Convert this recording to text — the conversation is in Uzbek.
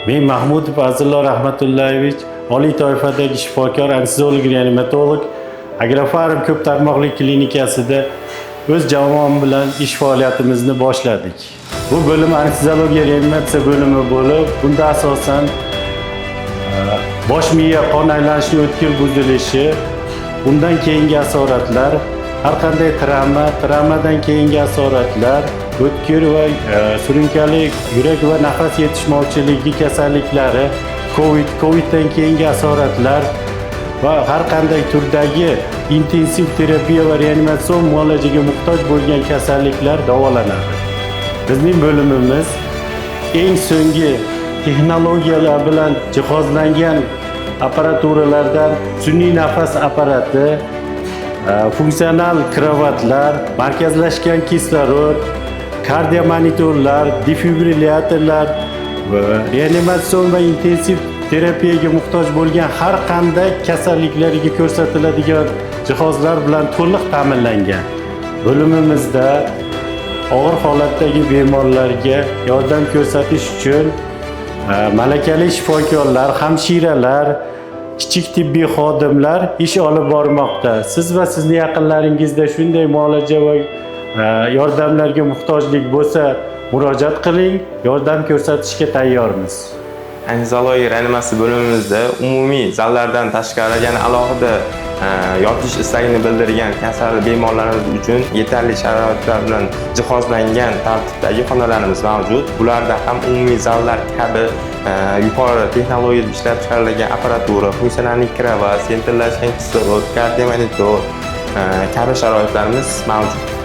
Men Mahmudov Azillo Rahmatullayevich, oliy toifadagi shifokor, anesteziolog, reanimatolog, Agrofarm ko'p tarmoqli klinikasida o'z jamoam bilan ish faoliyatimizni boshladik. Bu bo'lim anesteziologiya reanimatsiya bo'limi bo'lib, bunda asosan bosh miya qon aylanishining o'tkir buzilishi, undan keyingi asoratlar, har qanday travma, travmadan keyingi asoratlar, o'tkir va surunkali yurak va nafas yetishmovchiligi kasalliklari, COVID, COVIDdan keyingi asoratlar va har qanday turdagi intensiv terapiya va reanimatsion muolajaga muhtoj bo'lgan kasalliklar davolanadi. Bizning bo'limimiz eng so'nggi texnologiyalar bilan jihozlangan apparaturalardan sun'iy nafas apparati, funksional kravatlar, markazlashgan kislorod, kardiomonitorlar, defibrillyatorlar va reanimatsion va intensiv terapiyaga muhtoj bo'lgan har qanday kasalliklarga ko'rsatiladigan jihozlar bilan to'liq ta'minlangan. Bo'limimizda og'ir holatdagi bemorlarga yordam ko'rsatish uchun malakali shifokorlar, hamshiralar, kichik tibbiy xodimlar ish olib bormoqda. Siz va sizni yaqinlaringizda shunday muolaja va yordamlarga muhtojlik bo'lsa, murojaat qiling, yordam ko'rsatishga tayyormiz. Anesteziologiya reanimatsiya bo'limimizda umumiy zallardan tashqari yana alohida yotish istagini bildirgan kasal bemorlarimiz uchun yetarli sharoitlar bilan jihozlangan tartibdagi xonalarimiz mavjud. Bularda ham umumiy zallar kabi yuqori texnologiyada ishlab chiqarilgan apparatura, функциональный kravat, sentrlashgan kislorod, kardiomonitor kabi sharoitlarimiz mavjud.